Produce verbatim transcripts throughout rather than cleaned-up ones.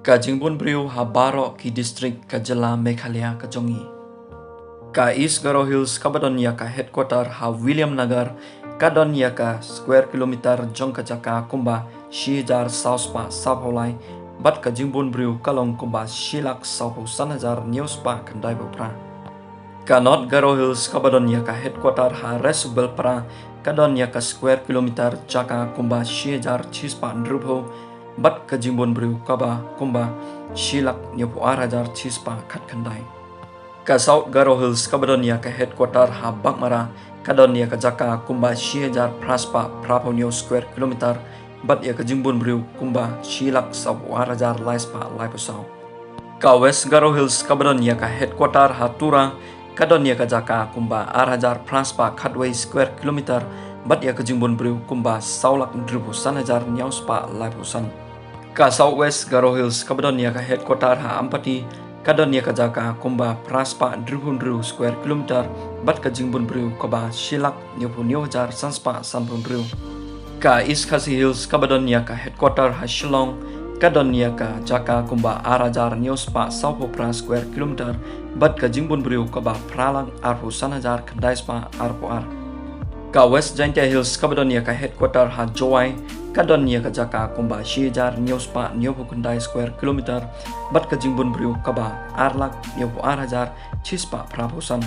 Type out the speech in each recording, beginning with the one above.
Ka jingbun briew ha baroh ki district ka jylla Meghalaya ka jong ngi. Ka East Garo Hills kaba don ïa ka headquarter ha Williamnagar ka don ïa ka square kilometer jong ka jaka kumba shi hajar saw spah saw phew lai, bad ka jingbun briew ka long kumba shi lak saw phew san hajar hynñiew spah khyndai phew phra. Ka North Garo Hills kaba don ïa ka headquarter ha Resubelpara ka don ïa ka square kilometer jaka kumba shi hajar shi spah hynriew phew, bad ka jingbun briew kaba kumba shi lak hynñiew phew ar hajar shi spah khat khyndai. Ka South Garo Hills kaba don ïa ka headquarter ha Baghmara ka don ïa ka jaka kumba shi hajar phra spah phra phew hynñiew square kilometer, bad ïa ka jingbun briew kumba shi lak saw phew ar hajar lai spah lai phew saw. Ka West Garo Hills kaba don ïa ka headquarter ha Tura ka don ïa ka jaka kumba ar hajar phra spah khatwei square kilometer, bad ïa ka jingbun briew kumba saw lak hynriew phew san hajar hynñiew spah lai phew san. Ka South West Garo Hills kaba don ïa ka headquarter ha Ampati ka don ïa ka jaka kumba phra spah hynriew phew hynriew square kilometer, bad ka jingbun briew kaba shi lak hynñiew phew hynñiew hajar san spah san phew hynriew. Ka East Khasi Hills kaba don ïa ka headquarter ha Shillong ka don ïa ka jaka kumba ar hajar hynñiew spah saw phew phra square kilometer, bad ka jingbun briew kaba phra lak ar phew san hajar khyndai spah ar phew ar. Ka West Jaintia Hills kaba don ïa ka headquarter ha Jowai ka don ïa ka jaka kumba shi hajar hynñiew spah hynñiew phew khyndai square kilometer, bad ka jingbun briew kaba ar lak hynñiew phew ar hajar shi spah phra phew san.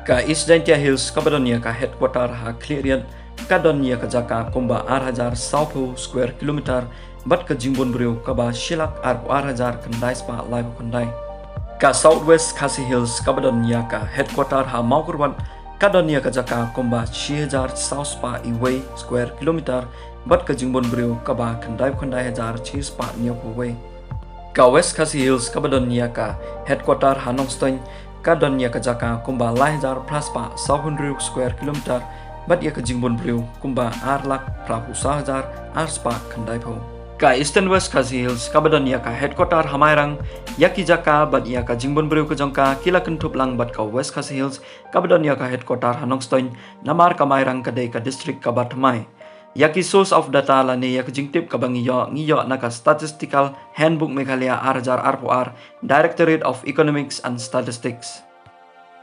Ka East Jaintia Hills kaba don ïa ka headquarter ha Khliehriat ka don ïa ka jaka kumba ar hajar saw phew square kilometer, bad ka jingbun briew kaba shi lak ar phew ar hajar khyndai spah lai phew khyndai. Ka South West Khasi Hills kaba don ïa ka headquarter ha Mawkyrwat ka don ïa ka jaka kumba shi hajar saw spah iwei square kilometer, bad ka jingbun briew kaba khyndai phew khyndai hajar shi spah hynñiew phew wei. Ka West Khasi Hills kaba don ïa ka headquarter ha Nongstoiñ ka don ïa ka jaka kumba lai hajar phra spah saw phew hynriew square kilometer, bad ïa ka jingbun briew kumba ar lak phra phew saw hajar ar spah khyndai phew. Ka Eastern West Khasi Hills kaba don ïa ka headquarter ha Mairang, ïa ki jaka bad ïa ka jingbun briew ka jong ka ki la kynthup lang bad ka West Khasi Hills kaba don ïa ka headquarter ha Nongstoiñ, namar ka Mairang ka dei ka district kaba thymmai. Ïa ki source of data lane ïa ka jingtip kaba ngi ïoh, ngi ïoh na ka Statistical Handbook Meghalaya ar hajar ar phew ar, Directorate of Economics and Statistics.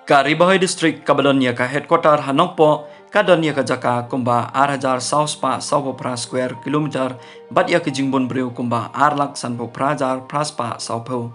Ka Ri Bhoi District kaba don ïa ka headquarter ha Nongpoh ka don ïa ka jaka kumba ar hajar saw spah saw phew phra square kilometer, bad ïa ka jingbun briew kumba ar lak san phew phra hajar phra spah saw phew.